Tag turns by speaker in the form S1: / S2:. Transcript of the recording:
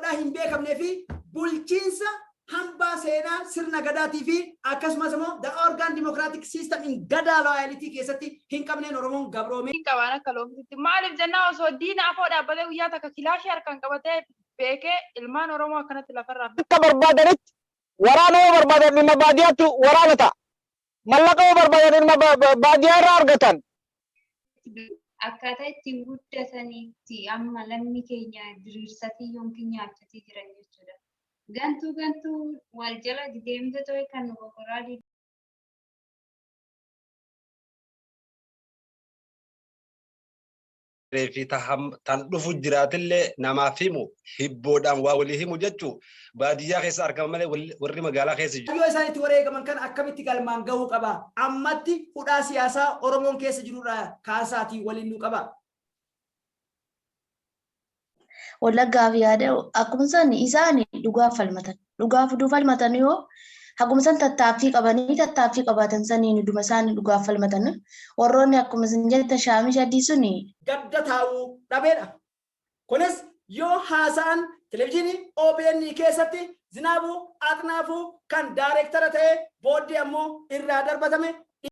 S1: yeroodhaa hin beekamnee fi bulchiinsa hambaa seenaa sirna Gadaatii fi akkasumas immoo the organ democratic system in Gadaa loyalty keessatti hin qabneen Oromoon gabroomee
S2: hin qabaan akka loomtitti. Maaliif jennaa osoo diina afoo dhaabbatee guyyaa takka kilaashii harkaan qabatee beekee ilmaan Oromoo akkanatti lafarraa
S3: Akka barbaadanitti waraana yoo barbaadan ilma baadiyaatu waraana ta'a. Mallaqa yoo barbaadan ilma baadiyaa irraa argatan.
S4: Akkaataa ittiin guddataniitti amma lammii keenya diriirsatii yookiin nyaachatii jiran jechuudha. Gantuu gantuu wal jala deemte ta'e kan nu qoqoraa
S5: fi tan dhufu jiraatillee namaaf himu hibboodhaan waa walii himu jechuu baadiyyaa keessa argama malee warri magaalaa keessa jiru.
S1: Kaayyoo isaan itti wareegaman kana akkamitti galmaan gahuu qaba? Ammatti hudhaa siyaasaa Oromoon keessa jirurraa kaasaatii waliin nu qaba.
S6: Wallaggaaf yaada akkuma san isaan dhugaaf falmatan. Dhugaaf uduu falmatan yoo haguma san tattaaffii qabanii tattaaffii qabaatan saniin uduma isaan dhugaaf falmatan. Warroonni akkuma isin jettan shaamisha adii suni
S1: gadda taa'uu dhabeedha. Kunis yoo haasa'an televizyiinii OBN keessatti Zinaabuu Axnaafuu kan daarektara ta'ee booddee ammoo irraa darbatame